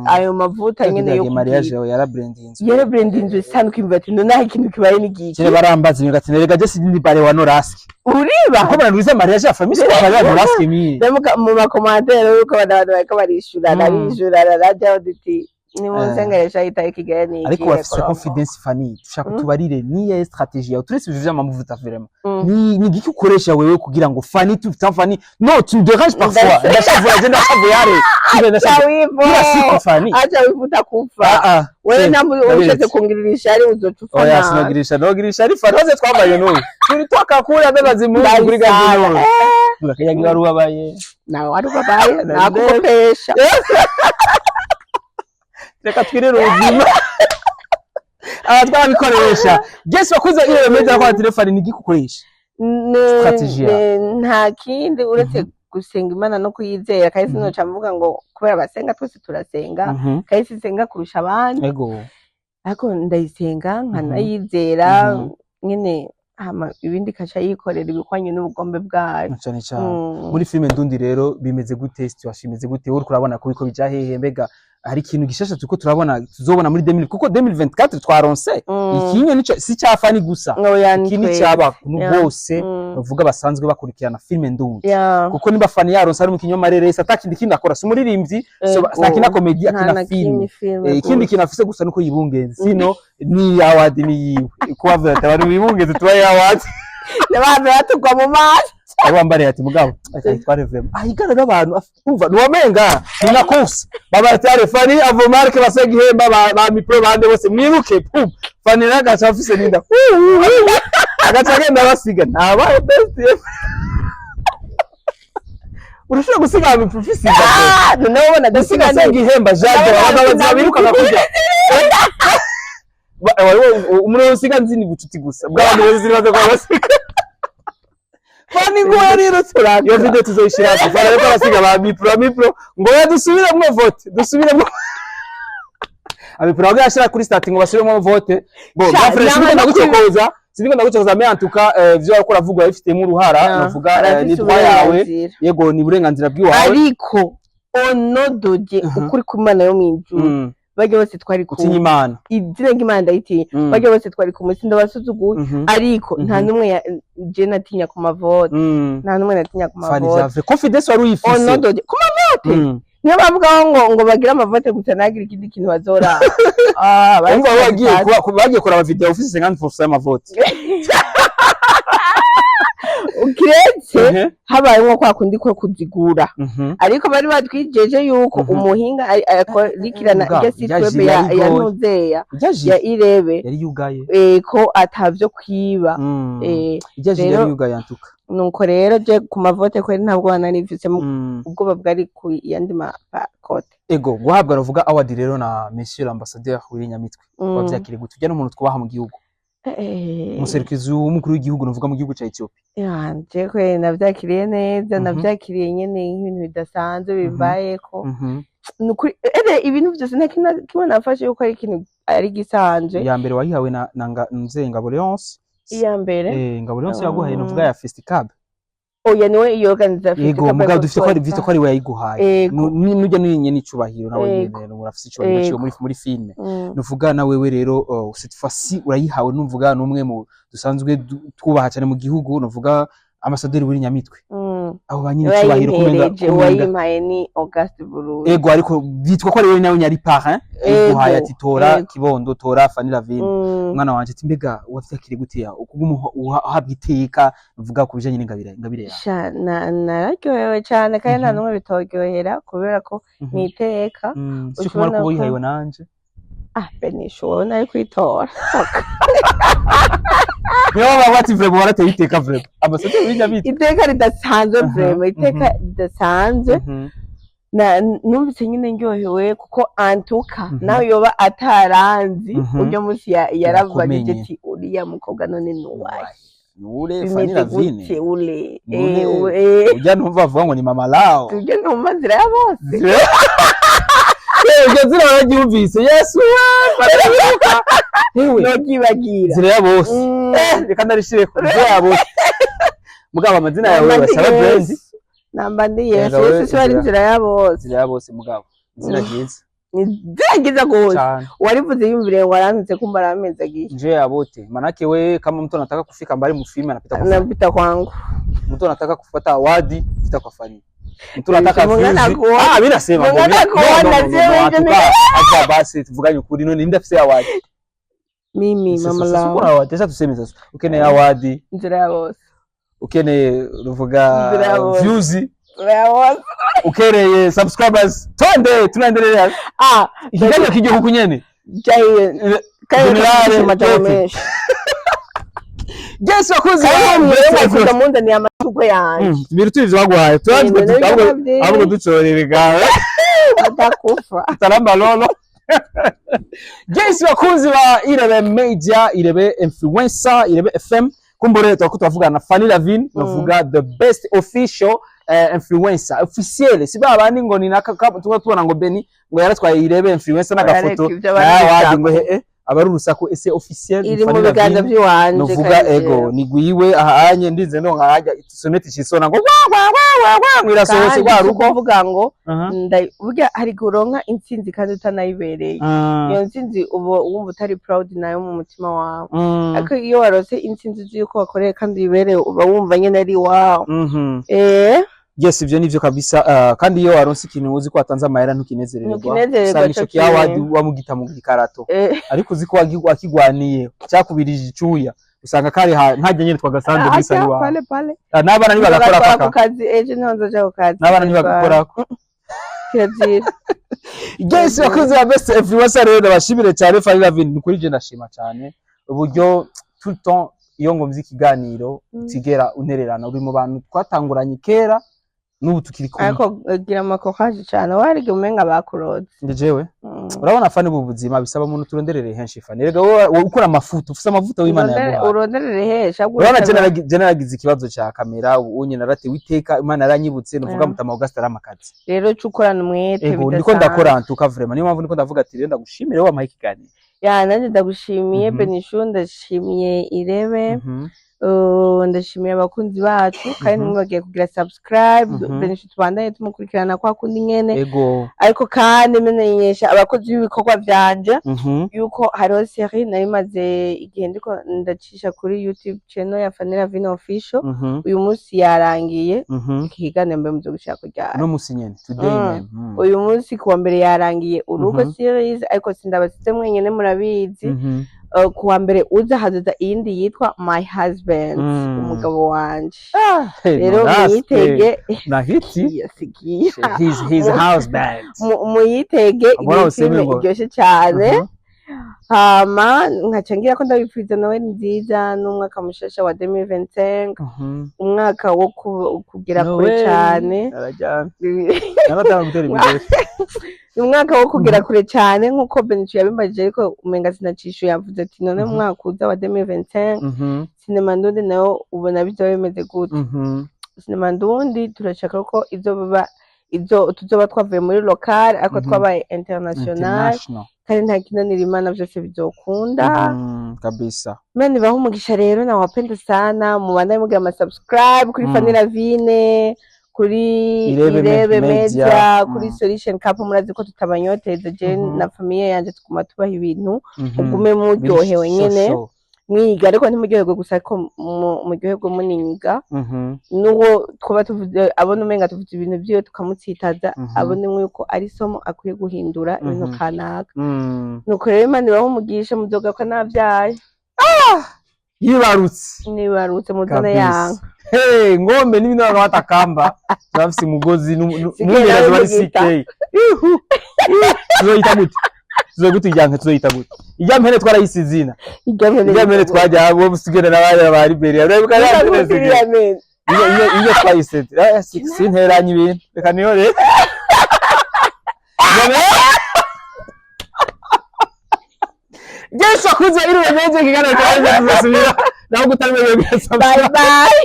ayo mavuta nyene yo mariage kugira yarabrandinzwe. Yarabrandinzwe sana, ukimva ati nonaho ikintu kibaye n'igiki. Kere barambaza ibintu, ati nerega je sindi bare wa Noraski. Uriba. Kuko banarwiza mariage ya famille, c'est pas ya Noraski mi. Ndamuka mu ma commentaires yuko abantu bariko barishurana, bishurana radiyo duti nimunsengeresha itariki igere ni. Ariko bafise confidence. Fanny, tushaka tubarire niya stratégie yawe, turetse ivyo vy'amavuta, vraiment ni igiki ukoresha wewe kugira ngo Fanny, tout le temps Fanny? Non, tu me déranges parfois. Ndashavuye je, ndashavuye are ndashavuye kila siku Fanny. Acha wivuta kufa. Ah ah. Wewe namwe ushatse Ndaberetse. kungirira ishari, uzoca upfa. Oya. Nabi. Sinogirisha, nogirisha ari Fanny waze twambaye n'ubu tulitoka kule abeba zimungu kuri gazi. Tukayagira wari ubabaye. Nawe wari ubabaye, nakukopesha. Reka twirire ubuzima, aha twabikoresha byose. Bakuze iyo meza kwa telefone, ni igiki ukoresha? Strategy yawe. Nta kindi uretse gusenga Imana no kuyizera, kandi sinoca mvuga ngo kubera abasenga twese turasenga, kandi sinsenga kurusha abandi, ariko ndayisenga nkanayizera nyine, hama ibindi ikaca yikorera ibikwanye n'ubugombe bwayo. Cyane cyane. Muri filime ndundi rero bimeze gute? Situation imeze gute? Uriko urabona ko biko bija hehe? Mbega hari ikintu gishasha turiko turabona tuzobona muri 2000? Kuko 2024 twaronse ikinyo nico si cya Fanny gusa. Oya, ni Iki ni twese. cy'abantu bose bavuga basanzwe bakurikirana filime ndundi, kuko niba Fanny yaronse ari umukinyi w'amareresi, atakindi kindi akora, si umuririmbyi, akina comedy, Nta akina na filime. kimwe, filime Ikindi gusa. kintu afise gusa nuko yibungenze, sino ni award ni yiwe. Kuba avuga ati abantu bibungenze tubaye award. N'abantu batugwa mu maso. Abo bambariye ati mugabo reka yitware vraiment ahigana n'abantu, umva nuwamenga ni na course, baba ati are Fanny avomarke basega ihemba ba mipro bande bose mwiruke pum. Fanny nagaca afise ninda, agaca agenda basiga ntabaye best. Urashobora gusiga abantu ufise inda? Ah, noneho ubona gusiga gusiga senga ihemba jade, abagabo babiruka bakujya. Umuntu usiga nzi ni bucuti gusa bw'abantu bose baza kuba basiga. Fanny ngo yarirutse, iyo video tuzoyishira hasi. Fanny ariko arasiga ba mipro, mipro ngo ya dusubiremwo vote, dusubiremwo abipro, aho yashira kuri start ngo basubiremwo vote bo Sha, bafresh nama bigenda no gucokoza. Siniko ndagucokoza, mais en tout cas, ivyo wariko uravuga bifitemo uruhara, novuga ni arafise droit yawe. Uburenganzira. Yego, ni uburenganzira bw'iwawe. Ariko onodoje, ukuri kw'Imana yo mw'ijuru, barya bose twari Utinya kumwe, Imana. Izina ry'Imana ndayitinya. Barya bose twari kumwe, sindabasuzuguye, ariko nta n'umwe je natinya ku mavote. Nta n'umwe natinya ku Fani, mavote. vyavre confidence wari uyifise. Onodoje ku mavote. Niyo bavugaho ngo bagire amavote gusa, ntagire ikindi kintu bazora. Ah, Umva, bagiye bagiye kuraba video ufise 50% y'amavote. Kiretse habaye nko kwa kundi ko kuzigura, ariko bari batwijeje yuko umuhinga akurikirana Muga, iryo site irya web ya jiri ya yari igoye. Ntuzeya Irya jiri ya Irebe, yari yugaye. Ko atavyo kwiba. Irya jiri Rero yari yugaye antuka. Nuko rero je ku mavote kweri ntabwo nari mfise, ubwoba bwari ku yandi makote. Ego, guhabwa ruvuga award rero na monsieur l'ambassadeur Willy Nyamitwe, wavyakiriye gute? Ujya n'umuntu twubaha mu gihugu, umuserukizi w'umukuru w'igihugu nuvuga mu gihugu ca Ethiopia. Je kweri navyakiriye neza. Navyakiriye nyene nk'ibintu bidasanzwe bimbayeko. Nukuri ere ibintu vyose nta kintu na kimwe nafashe yuko ari ikintu ari gisanzwe. Ya mbere wayihawe na Nzeye Ngabo Leonce. Iya mbere. Ngabo Leonce yaguhaye nuvuga ya Festicab. Oya, niwe iyorganiza. Yego, mugabo dufite ko ari dufite ko ari we yayiguhaye. Ego. Nujya n'inye n'icubahiro nawe nyene urafise icubahiro ciwe muri filme. Nuvuga na wewe rero, cette fois-ci urayihawe nuvuga n'umwe mu dusanzwe twubaha cyane mu gihugu, nuvuga Ambasaderi Willy Nyamitwe. Abo ba nyine Niwe icubahiro kumenga yayimpereje. Uwayimpaye ni Auguste Burundi. Ego, ariko byitwa ko ari we nawe nyari parrain yiguhaye, ati tora kibondo, tora Fanny Lavine, umwana wanje. Ati mbega wavyakiriye gute ya ukuguma uhabwa iteka nuvuga ku bijanye n'ingabire ingabire yawe? Sha, nararyohewe cyane kandi nta n'umwe bitoryohera kubera ko ni iteka. Sio kumara Ushobora kuba ko wihawe nanje. Ah, Benisha, wowe nari kwitora. Niyo baba bati vraiment warateye iteka, vraiment Ambasaderi Willy Nyamitwe. Iteka ridasanzwe. Vraiment iteka ridasanzwe. Numvise nyine ndyohewe kuko antuka nawe yoba ataranzi, uryo munsi yarabajije Yakumenye. ati uriya mukobwa none ni uwahe? Nure Fanny Bimeze Lavine. gute ule? Nure. Eh, Ujya numva bavuga ngo ni mama lao. Tujye numva nzira ya bose. Iryo zina bararyumvise, Yesu we, barabibuka hewe. Nogyibagira. Nzira ya bose. Reka ndarishireko nzira ya bose, mugabo amazina yawe Namba ndi basaba brand. Yesu. Namba ndi Yesu. Yega we, Yesu si wari inzira. inzira ya bose. Nzira ya bose, mugabo izina ryiza. Ni inzira nziza gose. Cyane. Warivuze yumvire ngo arantutse, kumba arampezagiye. Njia ya bote, manake we kama mtu anataka kufika mbali mufilme anapita kwa Fani. Napita kwangu. Mtu anataka kupata awadi, pita kwa Fani. Mtu anataka Mungana views, kuona. ah, mimi nasema ngo Mungana kuona, no, no, no, sio no, wewe. atuka acha basi tuvuganye ukuri, none ninde afise awadi? Mimi, Sasa mama sasa lao. kuna awadi, sasa tuseme sasa ukeneye awadi, Inzira ya bose. ukeneye ruvuga Nzira ya bose. views, Inzira ya bose. ukeneye subscribers, twende tunaendelea. Ah, ikiganiro kigihugu nyene. Jaye kandi Generale, amajambo Pete. menshi. Yes, wakoze. Kandi mwe kuza munzaniye amashurwe yanje. Ibintu tuzi baguhaye turanzi. Ibintu byinshi. Ahubwo ducorere gawe. Atakufa. Salamba lolo. Yes, bakunzi ba Irebe Media, Irebe Influencer, Irebe FM, kumbure turako turavugana na Fanny Lavine, bavuga the best official influencer officiel, si ba bandi ngo ni naka tuba tubona ngo Beni ngo yaratwaye Irebe Influencer n'agafoto. Barareka ibyo abandi nawe urusaku. ngo he aba ari urusaku ese officiel ni Iri mu Fanny biganza Lavine. by'iwanje. Novuga Kandi ego ni gwiwe ahanye ndinze ndonka hajya sonnette cisona ngo wa wa wa wa wa ngo irasohotse kandi rwa si rugo. ukuvuga ngo burya hari igihe uronka intsinzi kandi utanayibereye. Iyo ntsinzi uba wumva utari proud nayo mu mutima wawe, ariko iyo warose intsinzi uzi yuko wakoreye kandi uyibereye, uba wumva nyine ari iwawe. Yes, ivyo nivyo kabisa. Kandi iyo waronse ikintu uzi ko watanze amahera, ntukinezererwa. Ntukinezererwa, Usanga ico co kiawadi kimwe. wamugita mu gikarato, ariko uzi ko wakigwaniye cyakubirije icuya, usanga kari ntajya nyene twagasanze muri sali Acha, wawe. pale pale. Ah, n'abana ntibagakora Bagakora ku kaka. kazi ejo niho nzoja ku kazi. N'abana ntibagakorako. Kirazira. Yes, bakunzi ba best influencer rero, ndabashimire cyane. Fanny Lavine, ni kuri je ndashima cyane uburyo tout le temps iyo ngomvye ikiganiro utigera untererana, uri mu bantu twatanguranye kera n'ubu tukiri kumwe. Ariko gira amakokaje cyane, wariga umenga bakuroze. Ndi jewe. Urabona Fani, ubu buzima bisaba umuntu turonderere henshi. Fani, erega wowe ukora amafuta, ufise amavuta w'Imana yaguhaye. Uronderere hesha. Urabona je naragize ikibazo ca kamera, ubu unye naratewe iteka, Imana yaranyibutse, nuvuga mutama Auguste aramakazi. Rero uca ukorana umwete Ego, ndiko bidasanzwe. ndakora ntuka vraiment, niyo mpamvu ndiko ndavuga ati rero ndagushimire wowe wampaye ikiganiro. Ya, nanjye ndagushimiye. Benishu, ndashimiye Irebe. Ndashimiye abakunzi bacu kandi ntimwibagire kugira subscribe. Benishu tubandanye tumukurikirana kwa kundi nyene. Ariko kandi menyesha abakozi b'ibikorwa vyanje yuko hariho série nari maze igihe ndiko ndacisha kuri YouTube channel ya Fanny Vino Official. Uyu munsi yarangiye. Ikiganiro mbe muzo gushaka kuryara. No musi nyene, today. Man. Uyu munsi kuwa mbere yarangiye Urugo series, ariko sindabasize mwenyene, murabizi. Kuwa mbere uza hazoza iyindi yitwa My Husband, umugabo wanje. Hey, Rero no, that's muyitege. Na hiti. Yasigiye. His husband. Muyitege. Abona Ni useme filime iryoshe cyane. Hama nkaca ngira ko ndabipfuriza nawe nziza n'umwaka mushasha wa 2025, umwaka wo kugera kure Noel. cyane. Arajyana. Naratanga gutera imbere. Ni umwaka wo kugera kure cyane nk'uko Benicio yabimbajije, ariko umenga sinacishuye. Yavuze ati: "None mu mwaka uza wa 2025 sinema ndundi nayo ubona bizoba bimeze gute?" Sinema ndundi turashaka ko izoba izo tuzoba twavuye muri local, ariko twabaye international. International. Kandi nta kinanira Imana, byose bizokunda. Kabisa. Imana ibahe umugisha. Rero nawapenda sana, mubandanye mugira ama subscribe kuri Fanny Lavine, kuri Irebe Irebe Media. Media, kuri Solution Cup. Murazi ko tutabanyoteza, je na famille yanje tuguma tubaha ibintu mugume muryohewe nyene. Shosho. Mwiga, ariko ntimuryoherwe gusa, ariko muryoherwe muniga. N'uwo twaba tuvuze abona umenga tuvuze ibintu vyiwe tukamutsitaza, abone yuko ari isomo akwiye guhindura ibintu kanaka. Nuko rero Imana ibahe umugisha, muzogaruka navyaye. Yibarutse. Nibarutse muzane Kabisa. yanka. Hey, ngombe n'ibindi abantu batakamba bafise umugozi Sigaye n'umwerazi nawe bari mugita. CK. Ihu. Tuzoyita gute? Tuzoyita ijyanka, tuzoyita gute? Ijya mpene twarayise izina. Irya mpene. Ijya mpene twajya bo musigana n'abana ba Liberia. Urabibuka ya mpene Iriya zigera. mpene. Iyo twayise. Sinteranye ibintu. Reka niyo rero. Yesu akuze iri bemeze kiganiro cyawe tuzasubira naho gutamenya Bye bye.